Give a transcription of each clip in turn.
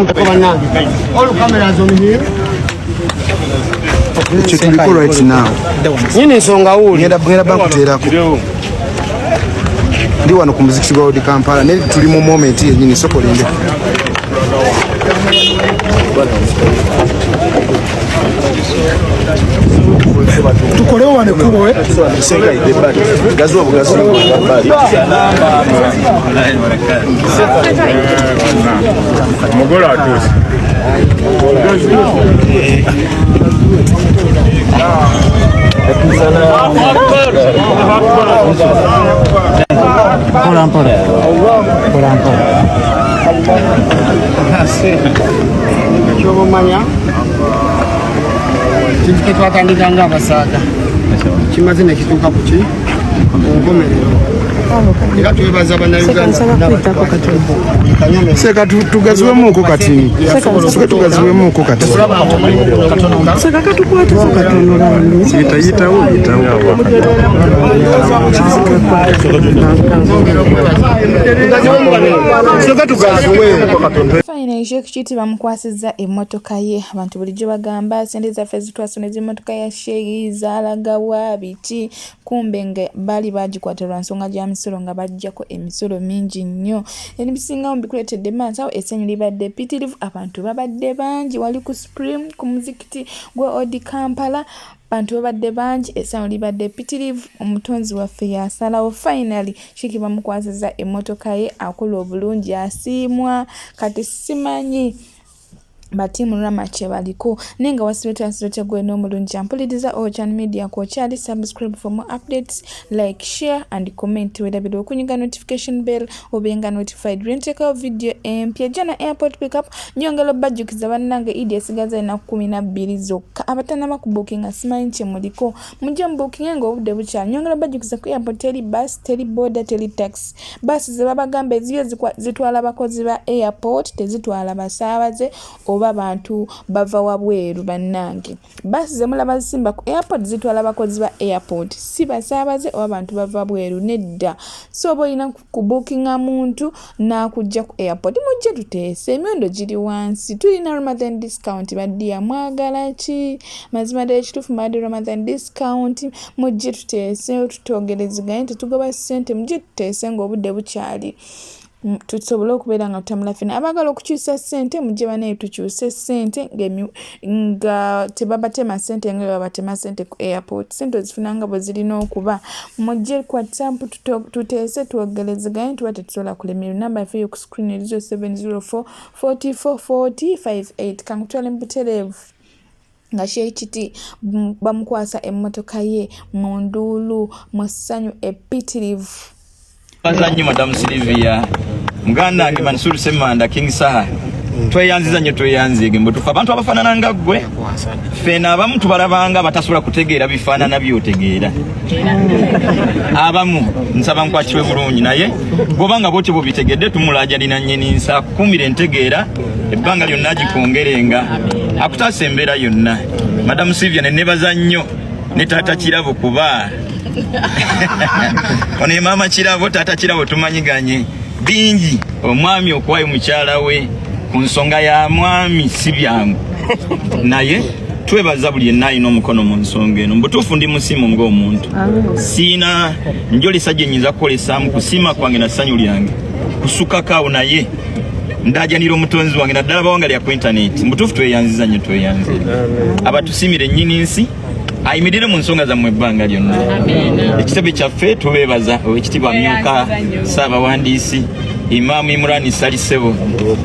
Mutuko bannange. All cameras on here. Ekyo tuliko right now. Nyini nsonga wuli. Ngenda ngenda bankuteerako. Ndi wano ku muzikiti gwa Old Kampala naye tuli mu moment yennyini soko linde. Tukolewo wano ekkubo eh? Gazuwa bugazuwa. Omugole atuuse. Mpola mpola. Mpola mpola. Kyoba omanya kintu kye twatandika nga abasaaga kimaze nekituuka ku ki ku nkomerero era twebaza bannayuganda Seka tugaziwemuuko kati. Seka tugaziwemuuko kati. Seka katukwateko katono bambi. Yitayitawo yitawo. Seka tugaziwe. Finally Sheikh Kiti bamukwasizza emmotoka ye. Abantu bulijjo bagamba ssente zaffe zitwasoneza emmotoka ya Sheikh zaalagawa biki, kumbe nga baali baagikwata lwa nsonga gya misolo nga baggyako emisolo mingi nnyo. Ebisingawo mbikuleetedde maaso awo essanyu libadde ppitirivu, abantu babadde bangi wali ku Supreme ku muzikiti gwa Old Kampala. Bantu babadde bangi, essanyu libadde ppitirivu, omutonzi waffe y'asalawo. Finally Sheikh bamukwasizza emmotoka ye, akola obulungi asiimwa. Kati simanyi ba team Rama kye baliko naye nga wasibe twasibe gwe n'omulungi ampuliriza Ochan Media kw'okyali subscribe for more updates, like, share and comment. Weerabira okunyiga notification bell obenga notified lwe nteekawo video empya. Jana airport pickup nyongera obbajjukiza bannange Eid esigaza ennaku 12 zokka. Abatannaba kubuukinga simanyi kye muliko, mujje mubuukinge ng'obudde bukyali. Nyongera obbajjukiza ku airport teri bus, teri boda, teri taxi. Baasi ze babagamba eziyo zitwala bakozi ba airport, tezitwala basaabaze oba bantu bava wabweru. Bannange, baasi ze mulaba zisimba ku airport zitwala bakozi ba airport, si basaabaze oba bantu bava bweru, nedda. So oba olina kubuukinga muntu n'akujja ku airport, mujje tuteese, emiwendo giri wansi, tulina Ramadan discount. Baddiya mwagala ki? Mazima ddala ekituufu mbadde Ramadan discount. Mujje tuteese, tutogerezeganye, tetugoba ssente. Mujje tuteese ng'obudde bukyali tusobole okubeera nga tutambula ffena. Abaagala okukyusa ssente mujje banaye tukyuse ssente nga tebabatema ssente nga babatema ssente ku airport. Ssente ozifuna nga bwe zirina okuba. Mujje ku WhatsApp tuteese, twogerezeganye, tuba tetusobola kulemererwa. Namba yaffe yo ku screen eri 0704 44 40 58. Kankutwale mu butereevu nga Sheikh Kiti bamukwasa emmotoka ye mu nduulu mu ssanyu eppitirivu. Baza nnyo Madam Sylvia, muganda wange Mansur Ssemanda King Saha, tweyanziza nnyo, tweyanziige mbutufu abantu abafaanana nga ggwe. Ffena abamu tubalabanga abatasobola kutegeera bifaanana byotegeera abamu. Nsaba nkwatibwe bulungi, naye bw'oba nga bwotyo bwobitegedde, tumulaajanira nnyini nsa akukuumira entegeera ebbanga lyonna, agikwongerenga, akutaasa embeera yonna. Madamu Sylvia, nenebaza nnyo ne taata Kirabo, kuba ono ye maama Kirabo, taata Kirabo tumanyiganye bingi. Omwami okuwayo mukyala we ku nsonga ya mwami si byangu, naye twebaza buli yenna alina omukono mu nsonga eno. Mubutuufu ndi musiimu ng'omuntu, siina njolesa gye nyinza kukolesaamu kusiima kwange na ssanyu lyange kusukako awo, naye ndajanira omutonzi wange naddala bawanga lya ku intaneti. Mubutuufu tweyanziza nnyo, tweyanzire abatusiimire nnyini nsi ayimirire mu nsonga zammwe ebbanga lyonna. Ekitebe kyaffe tubeebaza, owekitiibwa amyuka ssaabawandiisi Imaamu Imurani Salisebo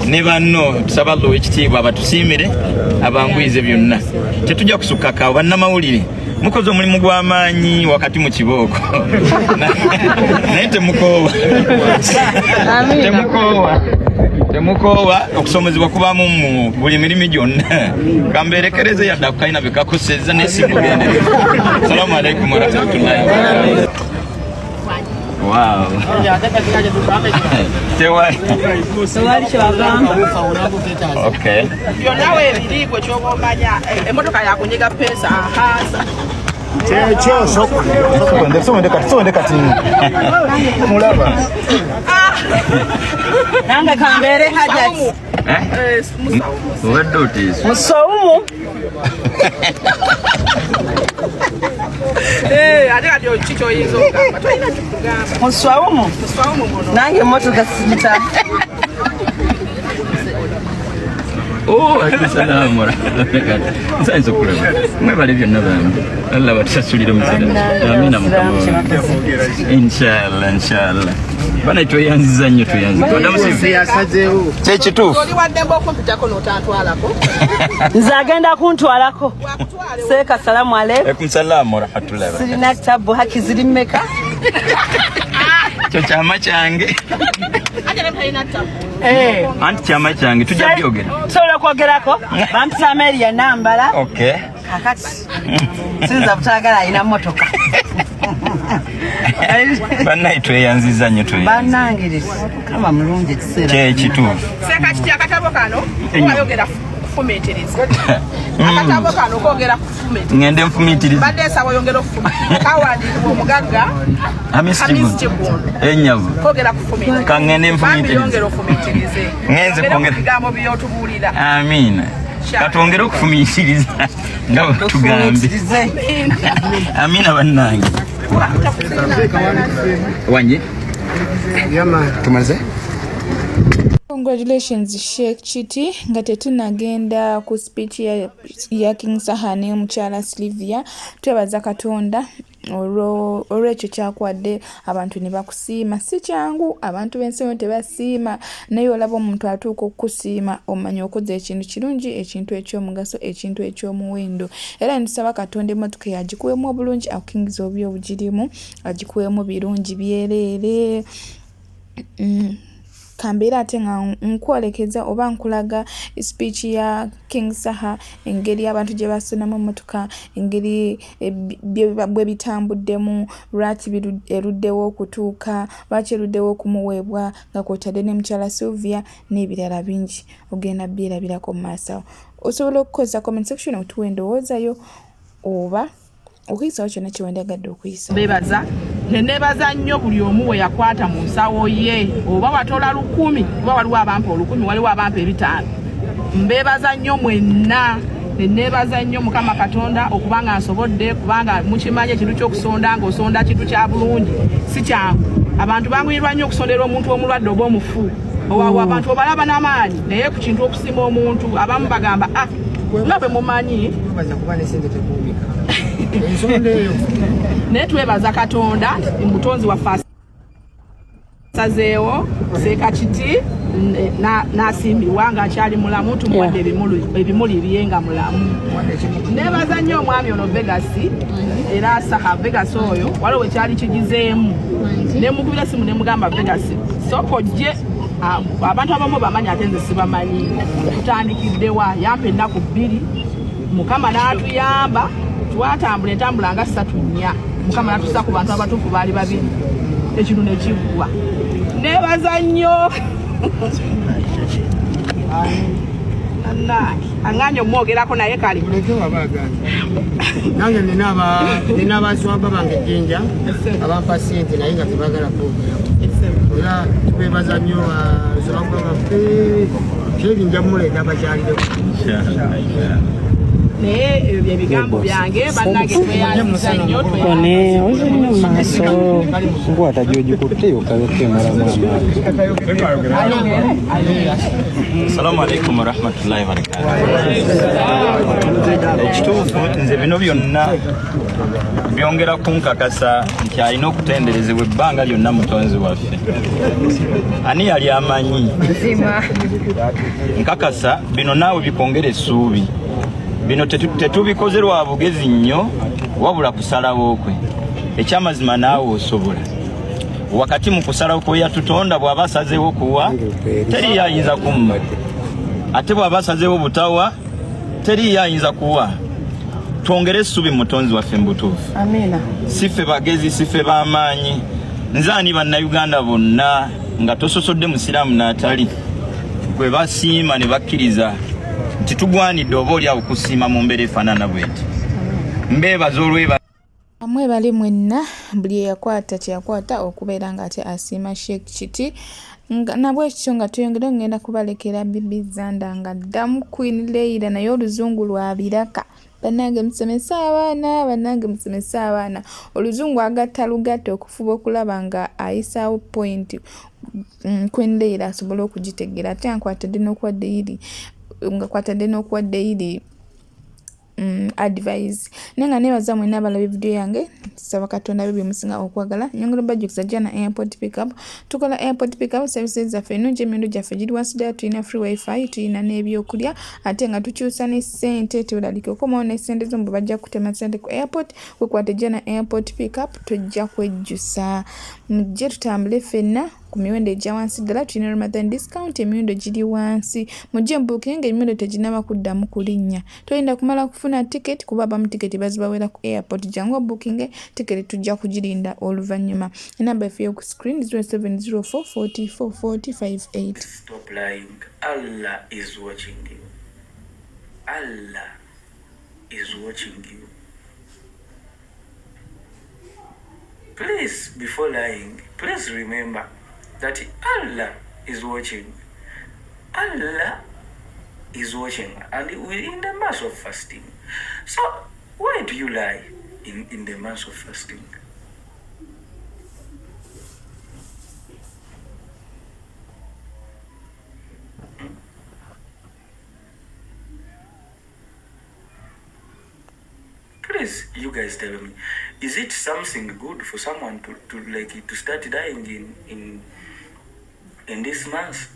ne banno, tusaba Allah owekitiibwa abatusiimire, abanguyize byonna. Tetujja kusukkakaawo. Bannamawulire mukoze omulimu gw'amaanyi wakati mu kibooko, naye temukoowa, temukoowa, temukoowa. Okusomezebwa kubamu mu buli mirimu gyonna. Kamberekereze yadde akukalina bekakosezza, naye simugendereza. Salamu alaikum warahmatullahi wabarakatuh. Wow. Tewali. Okay. Byonna weebiri, gwe kyoba omanya emmotoka yakunyiga peesa ahaasa. Kyekyo sowende kati, sowende kati mulaba. Nange kambeere hajati. Eh? Obadde oteesa. Musawumu. Eh, ate kati ki kyoyinza okugamba? Tolina kikugamba. Muswawumu. Muswawumu muno. Nange emmotoka sigita. Oh, assalamu warahmatullahi. Nsanyuse okulaba. Mwebale byonna bambi. Allah batusasulire omusana. Amina mukama wange. Inshallah, inshallah. Bana tweyanziza nnyo tweyanziza. Yasazeewo. Kyekituufu. Oli waddembe okumpitako n'otantwalako. Nze agenda kuntwalako. Seeka salamu aleikum. Alaikum salaam warahmatullahi wabarakatuh. Sirina tabu haki ziri mmeka? Kyo kyama kyange. Ate ne talina tabu. Eh. Anti kyama kyange tujja byogera. Tusobola kwogerako? Bampita Amelia Nambala. Okay. Kakati siyinza butagala alina mmotoka. Bannaye tweyanziza nnyo tweyanziza. Bannange kama mulungi ekiseera. Kyekituufu. Seeka kiti akatabo kano kayogera kufumiitiriza. Akatabo kano koogera kufumiitiriza. Ngende nfumiitiriza. Mbadde nsaba oyongere okufumiitiriza. Kawandiikibwa omugagga Hamis Hamis Kiggundu. Kiggundu. Enyavu. Koogera kufumiitiriza. Ka ngende Bambi nfumiitirize. yongera ofumiitirize. Ngenze Yongera ku kwongera. bigambo by'otubuulira. Amiina. Katwongere okufumiitiriza nga bwe tugambye. Tufumiitirize. Amiina bannange. Wanje. Tumaze? Congratulations Sheikh Chiti nga tetunagenda ku speech ya, ya King Saha ne mukyala Sylvia twebaza Katonda olw'ekyo kyakwadde abantu ne bakusiima. Si kyangu abantu b'ensi eno tebasiima naye olaba omuntu atuuka okukusiima omanya okoze ekintu kirungi ekintu eky'omugaso ekintu eky'omuwendo era netusaba Katonda emmotoka eyo agikuweemu obulungi akukingiza obubi obugirimu agikuweemu birungi byereere. Kambeere ate nga nkwolekeza oba nkulaga speech ya King Saha engeri abantu gye basonamu emmotoka engeri bwe bitambuddemu lwaki eruddewo okutuuka lwaki eruddewo okumuweebwa nga kw'otadde ne mukyala Sylvia n'ebirala bingi ogenda byerabirako mu maaso awo. Osobola okukozesa comment section otuwa endowooza yo oba okuyisawo kyonna kye wandyagadde okuyisa. Bebaza ne nebaza nnyo buli omu we yakwata mu nsawo ye oba watola 1000 kuba waliwo abampa 1000 waliwo abampa 500. Mbebaza nnyo mwenna ne nebaza nnyo Mukama Katonda okubanga nsobodde kubanga mukimanyi ekintu ky'okusonda ng'osonda kintu kya bulungi si kyangu. Abantu banguyirwa nnyo okusondera omuntu omulwadde oba omufu. Owawo abantu obalaba n'amaanyi naye ku kintu okusima omuntu abamu bagamba ah nga bwe mumanyi naye twebaza Katonda mutonzi waffe asazeewo Seeka Kiti n'asiimibwa ng'akyali mulamu tumuwadde ebimuli bye nga mulamu. Nebaza nnyo omwami ono Vegas era Saha Vegas oyo waliwo ekyali kigizeemu nemukubira simu nemugamba Vegas sooka ojje abantu abamu bamanyi ate nze sibamanyi tutandikiddewa yampa ennaku 2 Mukama n'atuyamba twatambula entambula nga 3 4 Mukama n'atusa ku bantu abatuufu baali 2 ekintu ne kiggwa. Nebaza nnyo aŋŋaanye omwogerako naye kale nange nina abaswaba bange ejjinja abampa ssente naye nga tebagala kwogerako era tubebaza nnyo baswaba baffe kyeri nja muleeta bakyalireko. Naye ebyo bye bigambo byange bannange tweyanziza nnyo Nkwata gy'ogikutte yokka yokka emalamu amaanyi. Assalamu alaikum warahmatullahi wabarakatuh. Ekituufu nze bino byonna byongera kunkakasa nti alina okutenderezebwa ebbanga lyonna mutonzi waffe. Ani yali amanyi? Nkakasa bino naawe bikwongera essuubi. Bino tetubikoze lwa bugezi nnyo wabula kusalawo kwe. Ekyamazima naawe osobola. Wakati mu kusalawo kwe yatutonda bw'aba asazeewo kuwa teriyo ayinza kumma, ate bw'aba asazeewo butawa teriyo ayinza kuwa. Twongere essuubi mutonzi waffe mu butuufu. Amiina. Si ffe bagezi, si ffe b'amaanyi. Nze ani Bannayuganda bonna nga tososodde Musiraamu n'atali gwe basiima ne bakkiriza nti tugwanidde oba oli awo kusiima mu mbeera efaanana bweti. Mbeebaza olweba Mwebale mwenna buli eyakwata kyeyakwata okubeera nga ate asiima Sheikh Kiti. Nga nabwekityo nga tweyongerayo ngenda kubalekera Bibi Zanda nga ddamu Queen Leila naye oluzungu lwa biraka. Bannange musomese abaana, bannange musomese abaana. Oluzungu agatta lugatte okufuba okulaba nga ayisaawo point Queen Leila asobole okugitegeera ate nga kwatadde n'okuwa dayiri nga kwatadde n'okuwa dayiri advice. Naye nga nebaza mwenna abalabye vidiyo yange, nsaba Katonda abe byemusinga okwagala. Nyongera obajjukiza Jana Airport Pickup. Tukola airport pickup services zaffe ennungi, emiwendo gyaffe giri wansi ddala, tulina free wifi, tulina n'ebyokulya ate nga tukyusa ne ssente. Teweeraliikirira okomawo ne ssente zo mbu bajja kutema ssente ku airport. Wekwate Jana Airport Pickup, tojja kwejjusa. Mujje tutambule ffenna ku miwendo egya wansi ddala, tulina Ramadan discount, emiwendo giri wansi. Mujje mubuukinge ng'emiwendo teginnaba kuddamu kulinnya. Toyinda kumala kufuna ticket kuba abamu ticket bazibawera ku airport. Jangu obukinge ticket tujja kugirinda oluvannyuma. Enamba yaffe y'oku screen 0704 44 40 58. Stop lying. Allah is watching you. Allah is watching you. Please, before lying, please remember that Allah is watching. Allah is watching, and we're in the month of fasting. So why do you lie in the month of fasting? Please, you guys tell me, is it something good for someone to start dying in this month?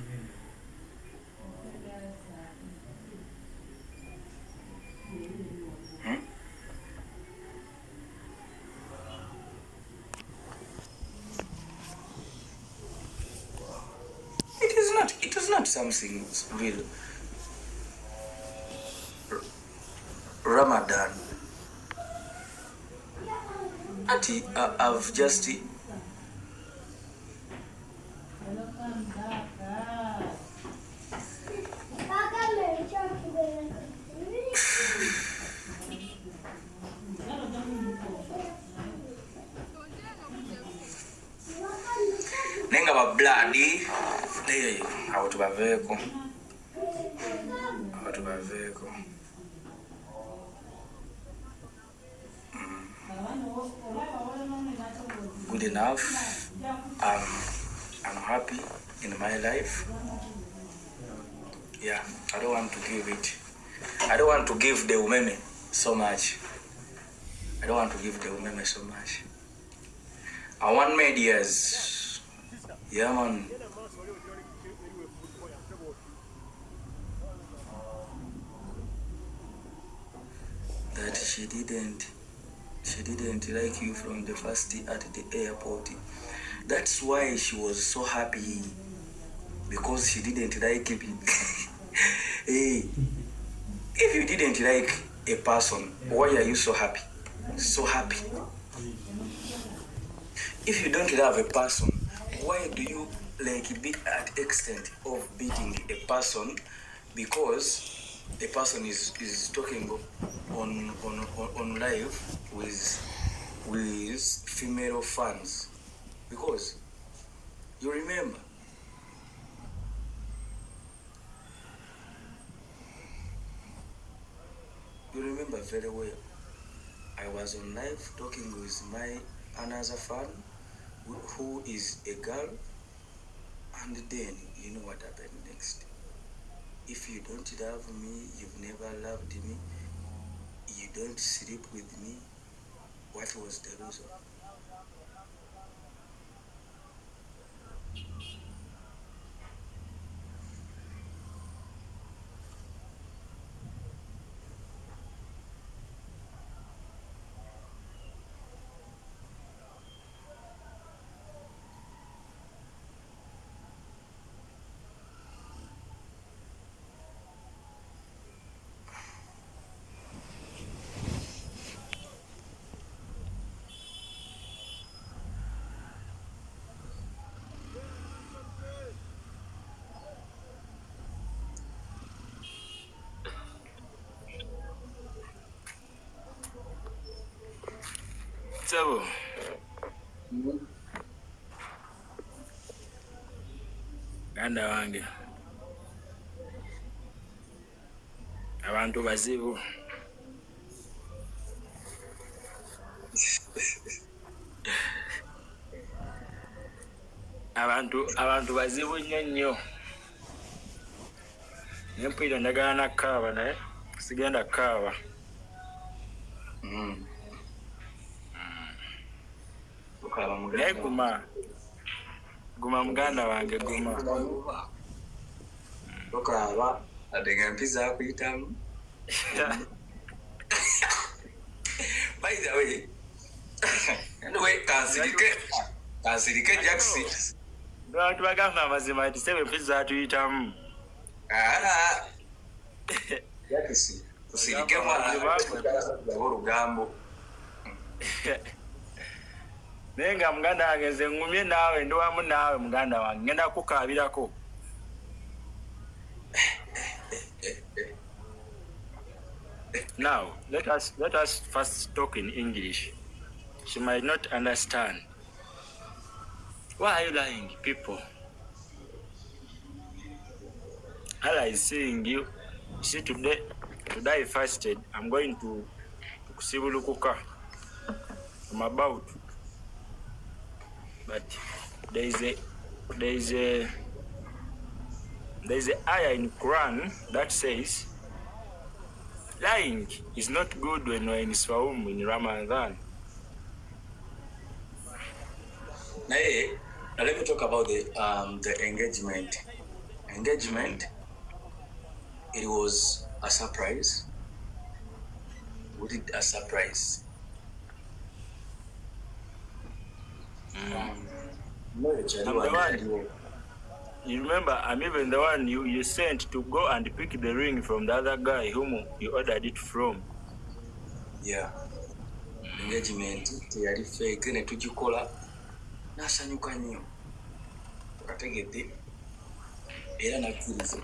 It is not something real. Ramadan. Ati, I've just nenga ba bloody awo tubaveeko. Awo tubaveeko. Good enough. I'm happy in my life. Yeah, I don't want to give it. I don't want to give the umeme so much. I don't want to give the umeme so much. I want medias. Yeah, man. That she didn't like you from the first day at the airport. That's why she was so happy, because she didn't like me. Hey, if you didn't like a person, why are you so happy? So happy. If you don't love a person, why do you like be at extent of beating a person because a person is talking on live with female fans? Because you remember, very well, I was on live talking with my another fan who is a girl, and then you know what happened next. If you don't love me, you've never loved me, you don't sleep with me, what was the reason? Sebo. Muganda wange, abantu bazibu. Abantu bazibu nnyo nnyo. Naye mpulira njagala nakkaaba, naye sigenda kukaaba. Naye guma, guma muganda wange, guma. Tokaaba ate nga mpi zaakuyitamu. By the way, anyway, kansirike Jackson. Abantu bagamba amazima nti sebe mpi zaatuyitamu. Jackson, tusirike mwana olugambo. Naye nga muganda wange nze ngumye naawe, ndi wamu naawe muganda wange, ngenda kukaabirako. Now, let us first talk in English. She might not understand. Why are you lying, people? Allah is seeing you. See, today I fasted. I'm going to kusibulukuka. I'm about. But there is a ayah in Quran that says lying is not good when we're in Swaum in Ramadan. Hey, now let me talk about the engagement. Engagement, it was a surprise. We did a surprise. I'm the one. You remember, I'm even the one you sent to go and pick the ring from the other guy whom you ordered it from. Yeah. Engagement teyali fake ne tugikola nasanyuka nnyo. Okategedde era nakkiriza.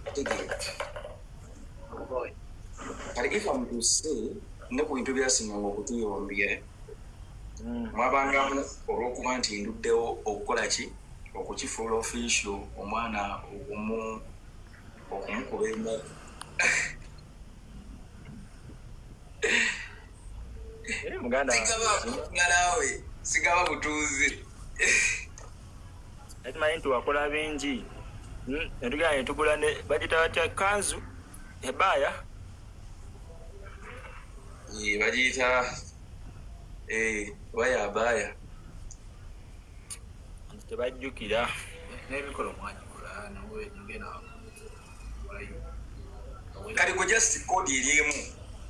Okategedde. Kati if I'm to say ne ku bintu byasinganga okutuyombye mwabangamu olw'okuba nti nduddewo okukola ki okukifuula official omwana okumukuba embaga. Muganda naawe sigaba butuuze. Tumanyi nti wakola bingi. Netugenda ne tugula ne bagita batya kanzu ebaya bagiyita baya tebajjukira n'ebikolo mwagikola nagenda. Kati gwe just kodi eriemu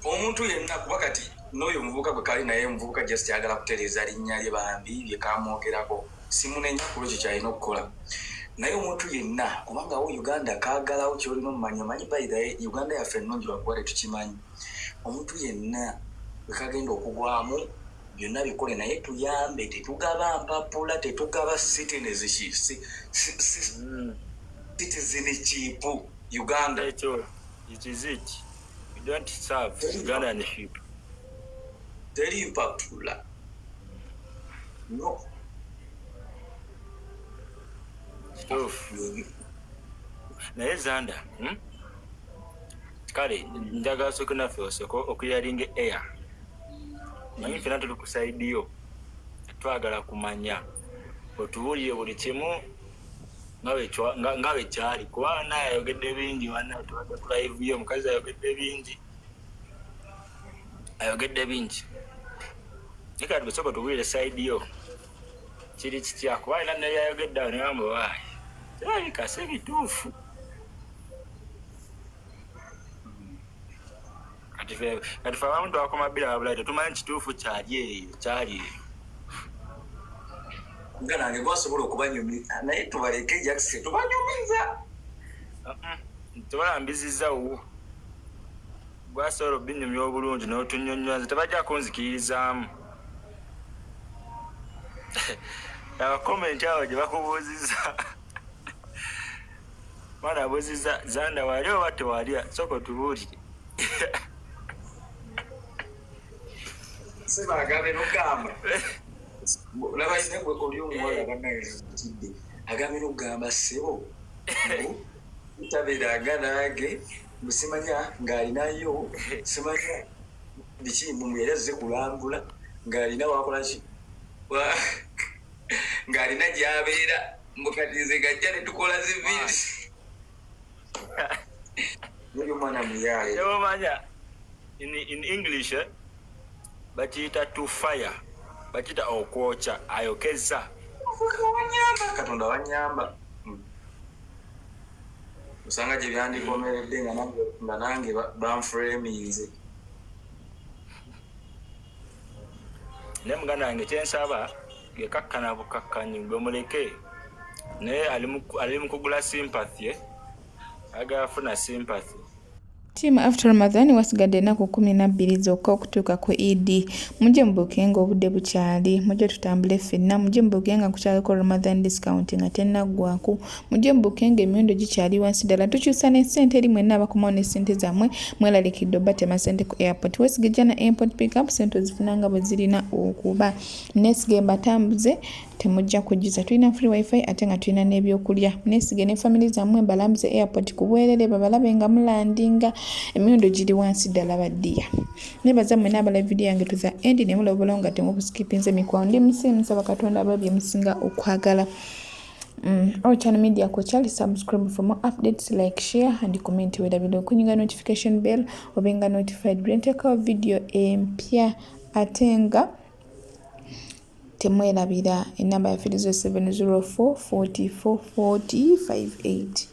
omuntu yenna kuba kati n'oyo omuvubuka gwe kali naye omuvubuka just ayagala kutereeza linnya lye bambi bye kamwogerako simunenya ku lwekyo kyalina okukola. Naye omuntu yenna kubanga wo Uganda kaagalawo ky'olina omumanya omanyi by the way Uganda yaffe ennungi lwakuba tetukimanyi. Omuntu yenna bwe kagenda okugwamu byonna bikole naye tuyambe tetugaba mpapula tetugaba citizenship Uganda. It is it. We don't serve Ugandanship. Teri mpapula. No. Kituufu. Naye Zanda, kale njagala sooke naffe osooke okuyaringa air. Manyi ffenna tuli ku side yo, twagala kumanya otubuulire buli kimu nga bwe kyali kuba naye ayogedde bingi wanna tubadde ku live ye omukazi ayogedde bingi naye kati tusooke otubuulire side yo kiri kitya kuba alina nebyayogedde awo negamba waayi kirabika si bituufu. Kati ffe abamu twakoma bbiri ababulayi tetumanyi kituufu kyali eyo kyali eyo. Nga nange gwasobola okubanyumiza naye tubaleke Jackson tubanyumiza. Tubalambizizza wo gwasobola obinyumya obulungi n'otunnyonnyola nze tebajja kunzikirizaamu. Abakomenti awo gye bakubuuzizza mwana abuuzizza Zanda wali oba tewalya sooka otubuulire. Sebagabe n'okugamba laba ine gwe oli omuwala bannange ntidde agambe n'okugamba ssebo Tabeeranga nange, mbu simanya ng'alinayo, simanya biki, mbu yali azze kulambula ng'alina wakola ki, ng'alina gy'abeera, mbu kati nze ng'ajja ne tukola zi video. Noli omwana muyaaye. Kyomanya in English, bakiyita to fire, bakiyita okwokya, ayokeza. Wanyamba, Katonda wanyamba. Osanga gye byandikomeredde nga nange banframinze. Naye muganda wange, kyensaba gekakkana bukakkanyi, gwe muleke, naye ali mu kugula sympathy, eh? Agala funa sympathy. Team after Ramadan, wasigadde ennaku 12 zokka okutuuka ku Eid. Mujje mubuukenga obudde bukyali, mujje tutambule ffenna, mujje mubuukenga kukyaliko Ramadan discount nga tennaggwako, mujje mubuukenga emiwendo gikyali wansi ddala, tukyusa ne ssente eri mwenna abakomawo ne ssente zammwe mweralikidde obatema ssente ku airport. Weesige Jana Airport Pickup, ssente ozifuna nga bwe zirina okuba. Neesige mbatambuze, temujja kujjuza. Tulina free wifi ate nga tulina n'ebyokulya. Neesige ne family zammwe mbalambuze airport ku bwerere, babalabe nga mulandinga, emiwendo giri wansi ddala baddiya. Nebaza mwenna abala video yange to the end ne mulaba nga temubuskipinze. Mikwano, ndi musiimu, nsaba Katonda abawe bye musinga okwagala. Our channel media kochali, subscribe for more updates, like, share and comment. Werabira okunyiga notification bell obenga notified bwe nteekawo video empya, ate nga temwerabira enamba yaffe 0704 44 40 58.